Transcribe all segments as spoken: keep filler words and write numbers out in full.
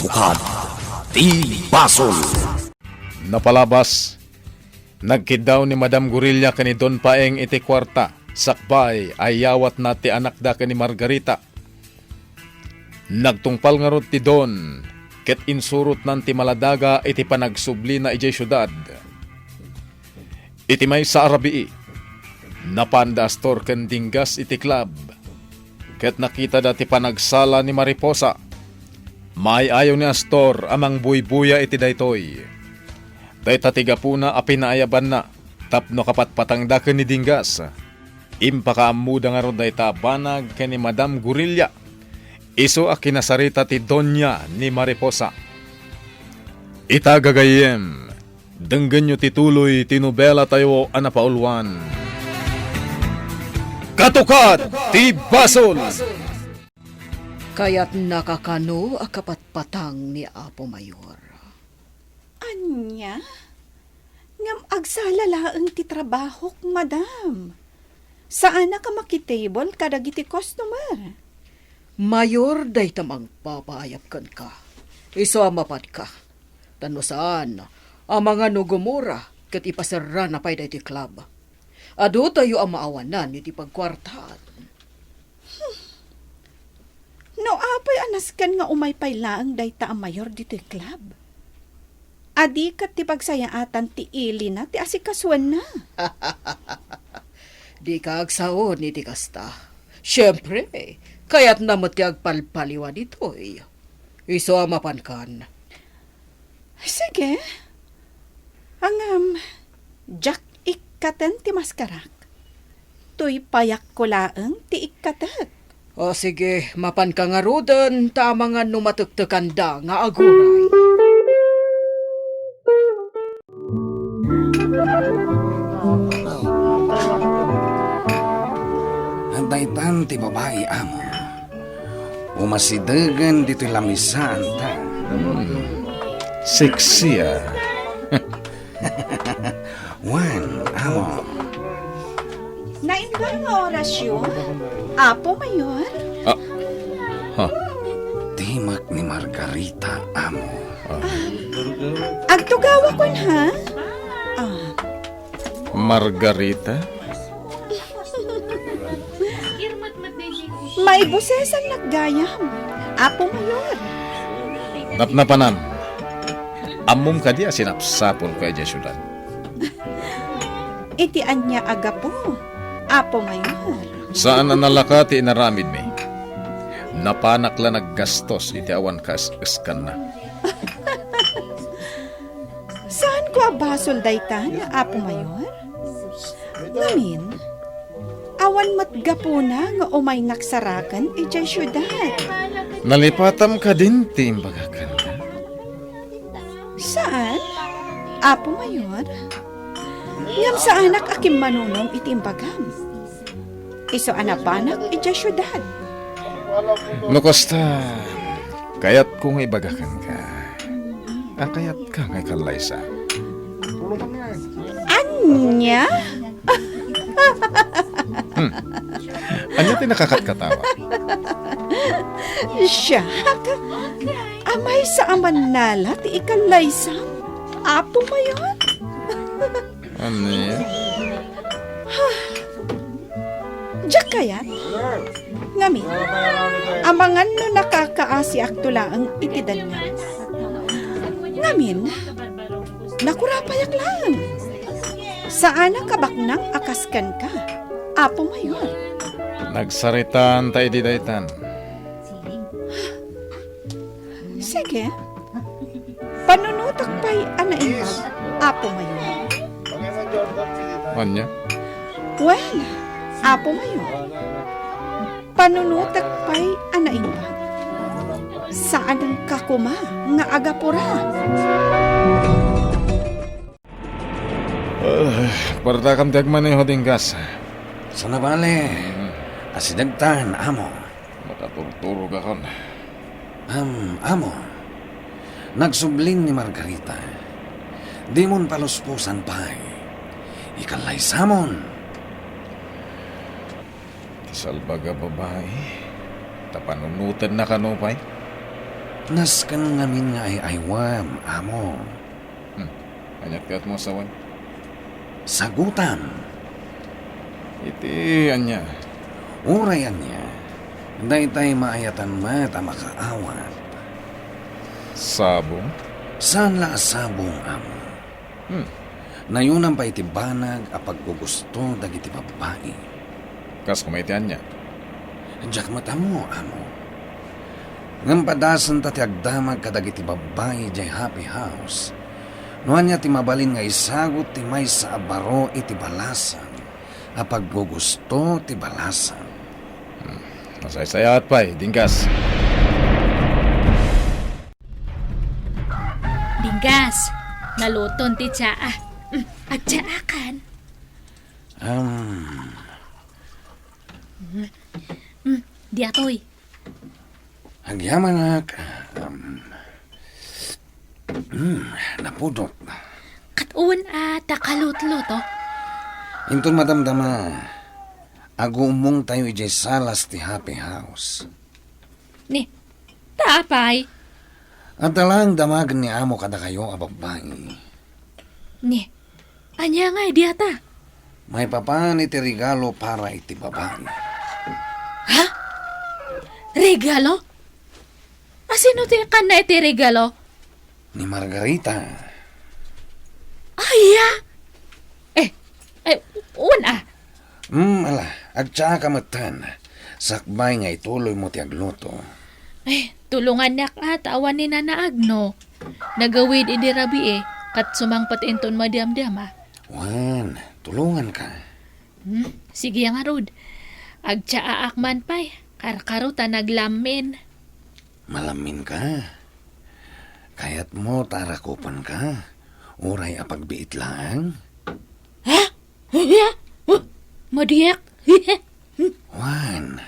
Katukad ti basol. Napalabas, nagkiddaw ni Madam Gorilla ken ni Don Paeng iti kuarta, sakbay, ayawatna ti anakda ken ni Margarita. Nagtungpal ngarud ti Don, ket insurotnan ti maladaga iti panagsublina idiay siudad. Iti maysa a rabii, napan da Astor ken Dinggas iti club, ket nakitada ti panagsala ni Mariposa. Maay-ayo ni Astor a mangbuybuya iti daytoy. Dayta ti gapuna a pinaayabanna tapno kapatpatangda ken ni Dinggas. Impakaammoda ngarud dayta a banag ken ni Madam Gorilla, isu a kinasarita ti doña ni Mariposa. Ita, gagayyem, denggenyo ti tuloy ti nobelatayo a napauluan, Katukad ti Basol! Kayatnaka kano a kapatpatang ni Apo Mayor? Ania? Ngem agsala laeng ti trabahok, madam. Saanak a makitable kadagiti customer. Mayor dayta mangpapaayab kenka. Isu a mapanka. Ta no saan, amangan no gumura ket ipaserrana pay daytoy club. Adutoyyo a maawanan iti pagkuartaan. Hmm. No apay a nasken nga umay pay laeng dayta a mayor ditoy club? Adi ket ti pagsayaatan ti ilina ti asikasuenna? Dika agsaon iti kasta. Siempre, kayatna met ti agpalpaliwa ditoy. Isu a mapankan. Sige. Ngem, diak ikkaten ti maskarak. Toy payakko laeng ti ikkatek. O sige, mapanka ngaruden ta amangan no matektekanda nga aguray. Daytan ti babai, amo. Umasidegen ditoy lamisaanta. Hmm. Sexy, ah. Wen, amo. Naimbag nga orasyo, Apo Mayor? Ah, ha? Timek ni Margarita, amo. Ah. Agtugawakon, ha? Ah. Margarita? Maibusesannak gayam, Apo Mayor. Napnapanam, ammom kadi a sinapsapulko idiay siudad? Iti ania a gapu, Apo Mayor? Saan a nalaka ti inaramidmi. Napanak la naggastos iti awan kaes-eskanna. Saanko a basol daytan, Apo Mayor? Ngamin, awan met gapuna nga umaynak saraken idiay siudad. Nalipatam kadin ti imbagak kenka? Saan, Apo Mayor? Ngem saanak a kimmanunong iti imbagam. Isu a napanak idiay siudad. No kasta, kayatko nga ibaga kenka a kayatka nga ikallaysa. Ania? Hmm. Ania ti nakakatkatawa? Siak, a maysa a mannala ti ikallaysa, Apo Mayor. Ania? Diak kayat. Ngamin, amangan no nakakaasiakto laeng iti dengngem. Ngamin, nakurapayak laeng. Saanak a baknang a kas kenka, Apo Mayor. Nagsaritaanta idi daytan. Sige. Panunotek pay a naimbag, Apo Mayor. Ania? Wen, Apo Mayor. Panunotek pay a naimbag. Saanka koma nga agapura. Ah, partakam ti agmaneho, Dinggas. Sana bale, asidegtan, amo. Makaturturogakon. Am, amo. Nagsublin ni Margarita. Dimon palusposan pay. Ikallaysamon. Ti salbag a babai, ta panunotenna kano pay? Nasken ngamin nga ay-aywem, amo. Hmm. Ania ti kayatmo a sawen? Sagutam. Iti ania? Uray ania, daytay maayatan met a makaawat. Sabong? Saan la a sabong, amo. Hmm. Nayon-am pay iti banag a paggugusto dagiti babbai. Kas koma iti ania? Diak met ammo, amo. Ngem padasenta ti agdamag kadagiti babbai idiay Happy House. No ania ti mabalin nga isagut ti maysa a baro iti balasang a paggugusto ti balasang. Hmm. Masaysayaat pay, Dinggas. Dinggas, naluton ti tsaa. Mm, agtsaakan. Um. Mm, mm, diatoy. Agyamanak, um, mm, napudot. Ket wen a ta kalutluto? Inton madamdama, agumongtayo idiay salas ti Happy House. Ni, ta apay? Adda laeng damagen ni amo kadakayo a babbai. Ni, ania nga idi ata? Maipapan iti regalo para iti babai. Ha? Regalo? Asino ti ikkanna iti regalo? Ni Margarita. Aya? Eh, eh, wen a. Hmm, ala, agtsaaka metten. Sakbay nga ituloymo ti agluto. Eh, tulongannak a ta awan ni Nana Agno. Nagawid idi rabii, ket sumangpet inton madiamdiama. Wen, tulonganka. Hmm, sige ngarud. Agtsaak man pay. Karkaro ta naglammin. Malamminka? Kayatmo ta arakupenka? Uray a pagbiit laeng? Ha? Huh? Madiak? Wen,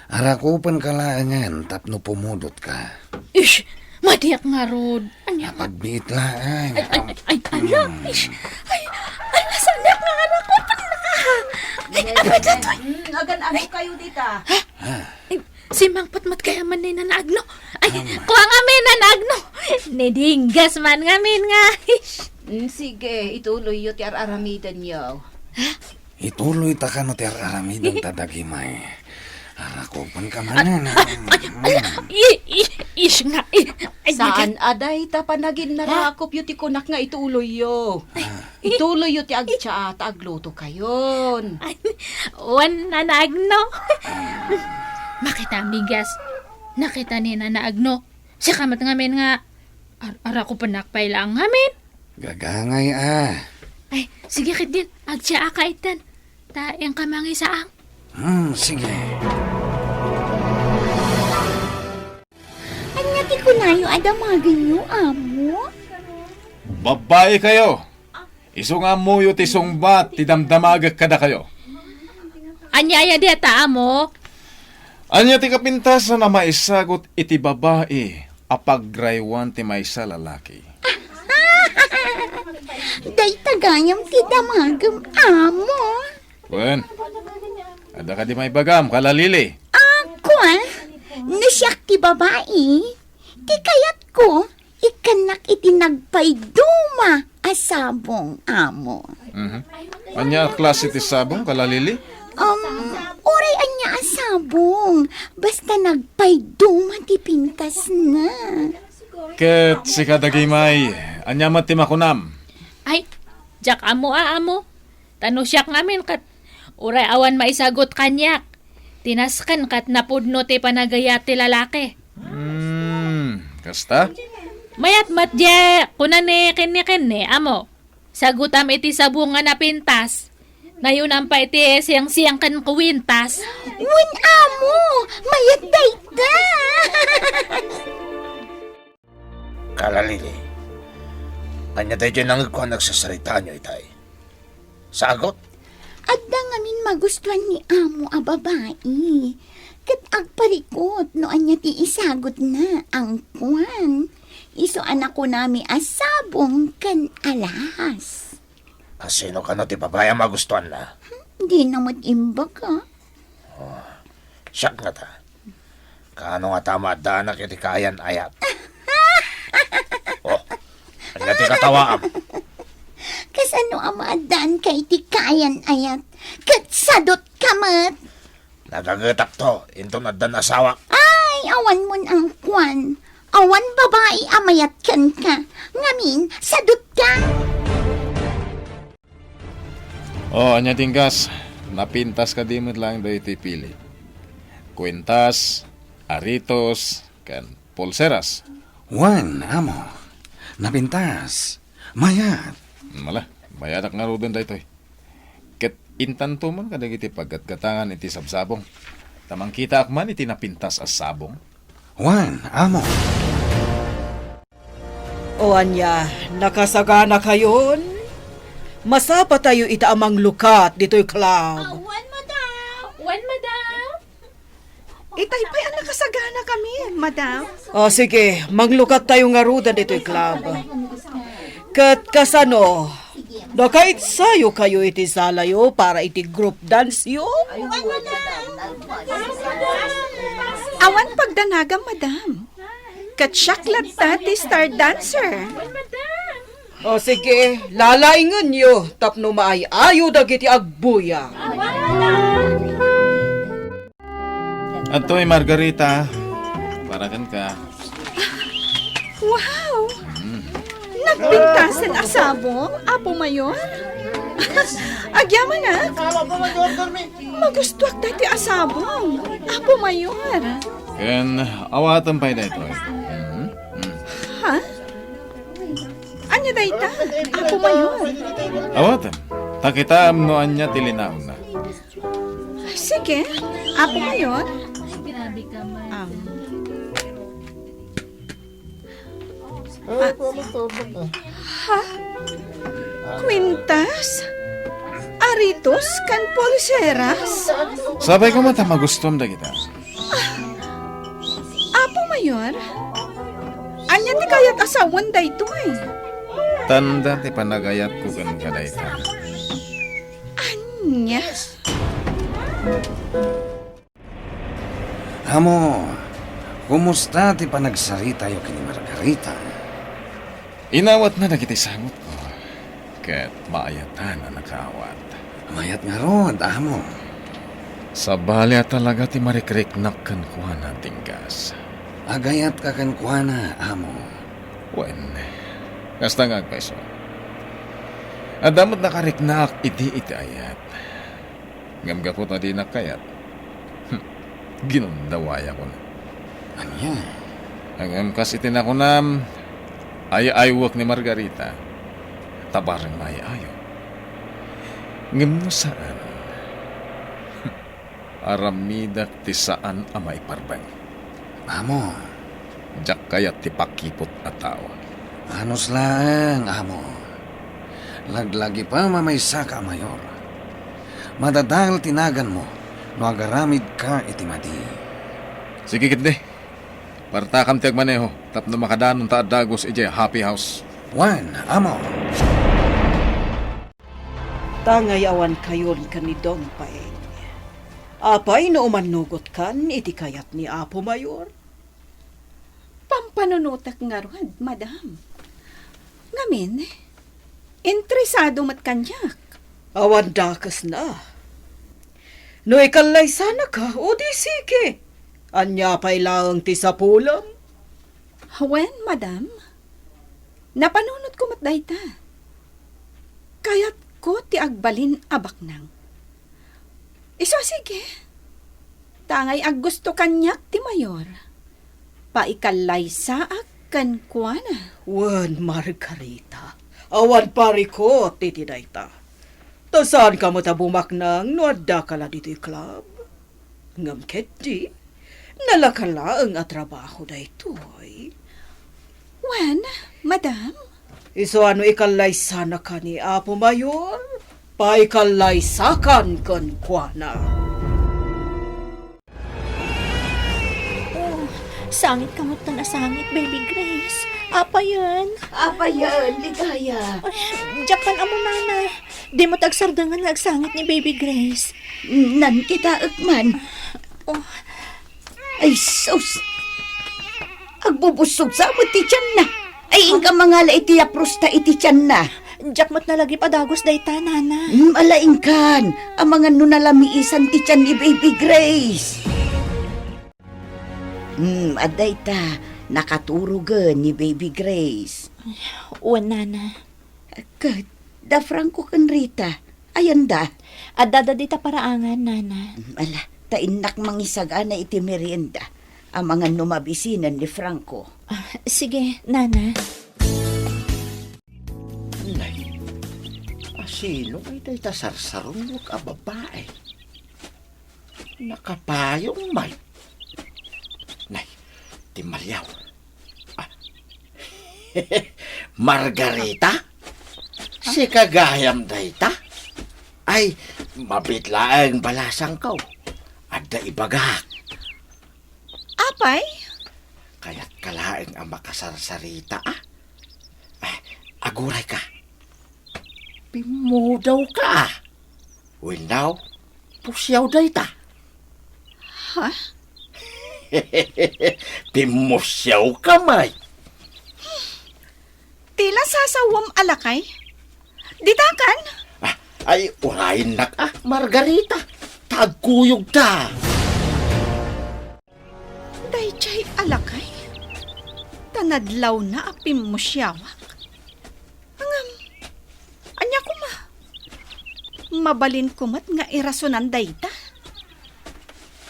arakupenka laengen tapno pumudotka. Ish, madiak ngarud. Ania? Apagbiit laeng. Ay, ay, ay, ania? Hmm. Ish, ay, ala, saan nga arakupenna? Ay, apay datoy? Hmm, agan-ano kayo dita? Ha? Ha? Ay, simangpet met kaya man ni Nana Agno? Ay, kua ngamin, Nana Agno. Ni Dinggas man ngamin nga. Ish. Hmm, sige, ituloyyo ti ar-aramidenyo. Ha? Ituloyta kano ti ar-aramidenta dagimay. Arakupenka manen. Ay, ay, ay, ish nga, ay, ay, saan a dayta panaginnarakupyo ti kunak nga ituloyyo? Ah. Ituloyyo ti agtsaa ta aglutokayon. Ay, wen, Nana Agno. Makitam, Dinggas. Nakita ni Nana Agno. Siak met ngamin nga ar-, arakupennak pay laeng ngamin. Gagangay a. Ay, sige ketdin, agtsaaka iten. Ta inka mangisaang. Hmm, sige. Ania ti kunayo a damagenyo, amo? Babbai kayo. Isu nga ammoyo ti sungbat ti damdamagek kadakayo. Ania aya dayta, amo? Ania ti kapintasan a maisagut iti babai a pagraywan ti maysa a lalaki? Dayta gayam ti damagem, amo. Wen, adda kadi maibagam, Kalalili? Ah, kua, no siak ti babai, ti kayatko, ikkannak iti nagpayduma a sabong, amo. Mhm. Ania a klase ti sabong, Kalalili? Um, uray ania a sabong, basta nagpayduma ti pintasna. Ket sika, Dagimay, ania met ti makunam? Ay, diak ammo a, amo. Ta no siak ngamin ket uray awan maisagut kaniak. Ti nasken ket napudno ti panagayat ti lalaki. Hmm, kasta? Mayat met diay kuna ni Kenny-Kenny, amo. Sagutam iti sabong nga napintas. Nayonam pay iti siangsiang ken kuwintas. Wen, amo, mayat dayta. Kalalili, ania daytoy nangegko a nagsasaritaanyo itay? Sagut? Adda ngamin magustuan ni amo a babai. Ket agparikut no ania ti isagutna, angkuan. Isu a nakunami a sabong ken alahas. A sino kano ti babai a magustuanna? Hmm, dina met imbaga. Oh, siak ngata. Kaano ngata a maaddanak iti kaayan-ayat? Oh, ania ti katawaam? Kasano a maaddaanka iti kaayan-ayat? Ket sadutka met. Nagagetakto, inton addan asawak. Ay, awan mon angkuan. Awan babai a mayat kenka. Ngamin, sadutka. Oh, ania ti inggas? Napintas kadi met laeng daytoy pili? Kuintas, aritos, ken pulseras. Wen, amo. Napintas. Mayat. Mala, mayatak ngaruden daytoy. Ket intanto man kadagiti paggatgatangan iti sabsabong. Ta mangkitaak man iti napintas a sabong. Wen, amo. O ania, nakasaganakayon? Masapatayo ita a manglukat ditoy club. Awan, madam. Wen, madam. Itay pay a nakasaganakamin, madam. O, sige, manglukattayo ngaruden ditoy club. Ket kasano? Nakaitsayo kayo iti salayo para iti group dance yo? Awan pagdanagam, madam. Ket siak latta ti star dancer. O sige, lalaingenyo tapno maay-ayo dagiti agbuya. Adtoy, Margarita, para kenka. Wow! Mm. Nagpintasen a sabong, Apo Mayor? Agyamanak! Magustuak daytoy a sabong, Apo Mayor. Ken awatem pay daytoy. Mhm. Mm. Ha? Ania dayta, Apo Mayor? Awatem. Ta kitaem no ania ti linaonna. Sige, Apo Mayor. Um, ah, ha? Kwintas? Aritos ken pulseras? Sapay koma ta magustuam dagita. Ah, Apo Mayor, ania ti kayat a sawen daytoy? Tanda ti panagayatko kenka dayta. Ania? Amo, kumusta ti panagsaritayo ken ni Margarita? Inawatna dagiti sangotko, ket maayatan a nakaawat. Mayat ngarud, amo. Sabali a talaga ti marikriknak kenkuana, Dinggas. Agayatka kenkuana, amo. Wen, kasta nga agpayso. Adda met nakariknak idi iti ayat. Ngem gapu ta dinak kayat, hmm, ginundawayakon. Ania? Ngem kas iti nakunam, ay-aywek ni Margarita, ta bareng maay-ayo. Ngem no saan, aramidek ti saan a maiparbeng. Amo. Diak kayat ti pakiput a tao. Anus laeng, amo. Laglagipem a maysaka a mayor. Madadael ti naganmo no agaramidka iti madi. Sige ketdi. Partakam ti agmaneho tapno makadanonta a dagus idiay happy house. Wen, amo. Tangay awan kayon ken ni Dong Paeng. Apay no umannugotkan iti kayat ni Apo Mayor? Pampanunotek ngarud, madam. Ngamin, interesado met kaniak. Awan dakesna. No ikallaysanaka, o di sige. Ania pay laeng ti sapulem? Wen, madam. Napanunotko met dayta. Kayatko ti agbalin a baknang. Isu a sige. Tangay aggusto kaniak ti mayor. Paikallaysaak kenkuana. Wen, Margarita, awan parikut iti dayta. Ta saanka met a bumaknang no addaka la ditoy club. Ngem ketdi, nalaka laeng a trabaho daytoy. Wen, madam. Isu a no ikallaysanaka ni Apo Mayor, paikallaysakan kenkuana. Oh, sangit ka met ta nasangit, Baby Grace. Apayen? Apayen, Ligaya? Ay, diak man ammo, Nana. Dimo ta agsardengan nga agsangit ni Baby Grace. Nan kitaek man. Oh. Ay, sus! Agbubussog sa met ti tianna. Ay, inka mangala iti yaprosta iti tianna. Diak met nalagip a dagus dayta, Nana. Hmm, ala, inkan. Amangan no nalamiisan ti tian ni Baby Grace. Hmm, adda ita, nakaturogen ni Baby Grace. Wen, Nana. Ket, da Franco ken Rita, ayanda? Addada dita paraangan, Nana. Hmm, ala, ta innak mangisagana iti merienda. Amangan no mabisinen ni Franco. Ah, sige, Nana. Nay, asino ngay dayta sarsarungog a babae? Nakapayong man. Nay, timmaliaw. Ah. Margarita? Sika gayam dayta? Ay, mabiit laeng balasangko. Adda ibagak. Apay? Kayatka laeng a makasarsarita, a? Eh, agurayka. Pimmudawka, a? Wenno, pusiaw dayta? Ha? Pimmusiawka, may. Ti la sasawem a lakay? Ditakan? Ah, ay, urayennak, a, Margarita. Ta agkuyogta. Daydiay a lakay? Ta nadlawna a pimmusiawak? Ngem, ania koma? Mabalinko met nga irasonan dayta.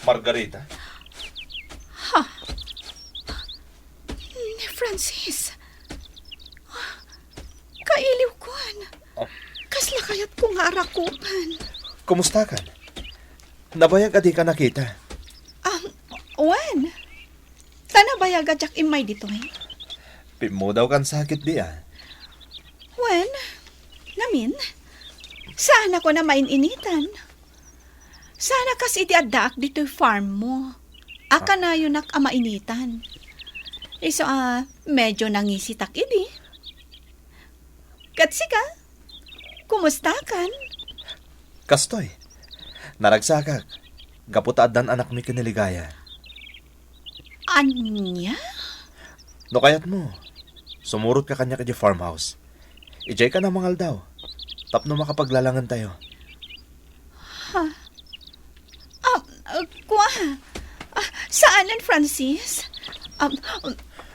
Margarita? Ha? Ni Francis. Kailiwkon. Oh. Kasla kayatko nga arakupan. Kumustakan? Nabayag a dika nakita. Ah, wen. Ta nabayag a diak immay ditoy. Pimmudawkan sa ketdi, a? Wen, ngamin, saanakon a main-initan. Saan a kas idi addaak ditoy farm mo. A, ah, kanayonak a mainitan. Isu a, medyo nangisitak idi. Ket sika, kumustakan? Kastoy, naragsakak, gapu ta addan anakmi ken ni Ligaya. Ania? No kayatmo, sumurotka kaniak idiay farmhouse. Idiayka a mangaldaw, tapno makapaglalangentayo. Ha? Ah, ah, kua? Ah, saanen, Francis? Ah,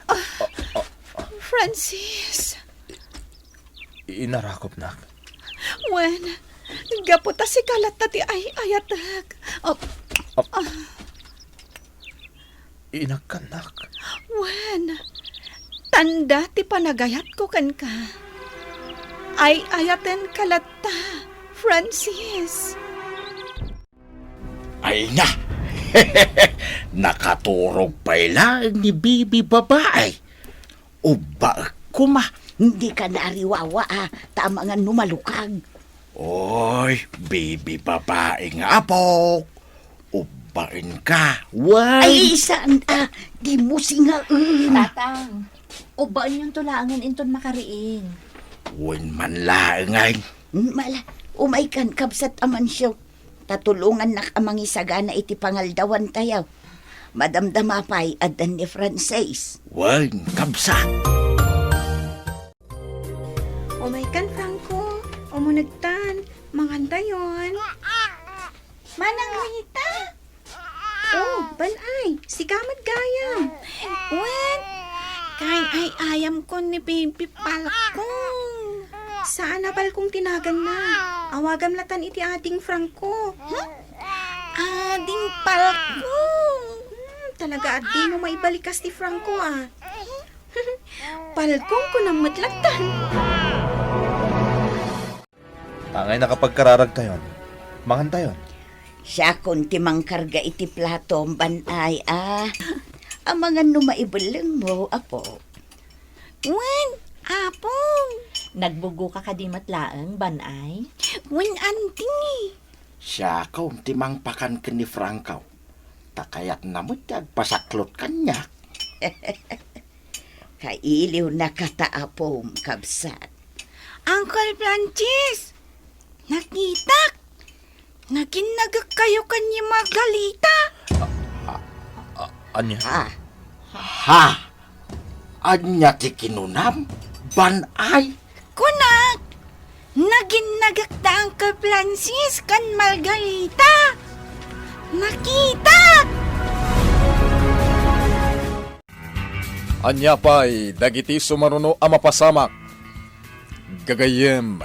ah, ah, Francis. Inarakupnak. Wen, gapu ta sika latta ti ay-ayatek. Ah, ah. Inagkannak. Wen, tanda ti panagayatko kenka. Ay-ayatenka latta, Francis. Ay na! Nakaturog pay laeng ni Bibi babae. Ubbaek koma. Dika nariwawa, a, ta amangan no malukag. Oy, Bibi babae nga apok. Ubbaenka, wen. Ay, saan, a, dimo singaen. Tatang, ubbaenyonto laengen inton makariing. Wen man laengen. Mala, umaykan, kabsat a mansio. Ta tulongannak a mangisagana iti pangaldawantayo. Madamdama pay addan ni Francis. Wen, kabsat. Umaykan, Franco. Umunegtan. Mangantayon. Manang Rita! Oh, Banay, sika met gayam. Wen, kaay-ayamkon ni Baby Palkong. Saan a Palkong ti naganna. Awagam latan iti ading Franco. Hmm? Ading Palkong. Hmm, talaga a dimo maibalikas ti Franco, a. Palkong kunam met latan. Angay nakapagkararagtayon, mangantayon. Siakon ti mangkarga iti platom, Banay, a. Amangan no maibellengmo, Apo. Wen, Apong. Nagbugoka kadi met laeng, Banay? Wen, Anti. Siakon ti mangpakan ken ni Franco. Ta kayatna met ti agpasaklot kaniak. Kailiwnaka ta, Apom, kabsat. Uncle Francis, nakitak! Naginnagekkayo ken ni Margarita! A-, a-, a-, Ania? Ha? Ha? Ania ti kinunam, Ban-ay? Kunak, naginnagak da Uncle Francis ken Margarita. Nakitak! Ania pay dagiti sumaruno a mapasamak? Gagayyem,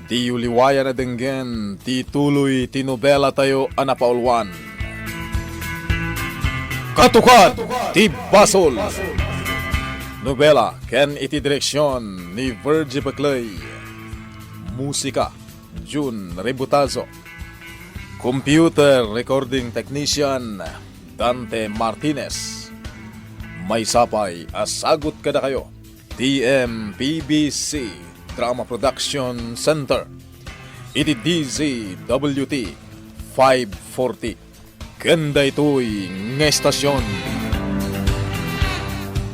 diyo liwayan a denggen ti tuloy ti nobelatayo a napauluan, Katukad ti Basol. Nobela ken iti direksion ni Virgie Baclay. Musika, Jun Rebutazo. Computer recording technician, Dante Martinez. Maysa pay a sagut kadakayo ti M P B C Drama Production Center iti D Z W T five forty. Ken daytoy nga estasion,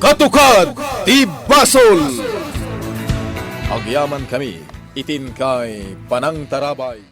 Katukad ti Basol! Agyamankami iti inkay panangtarabay.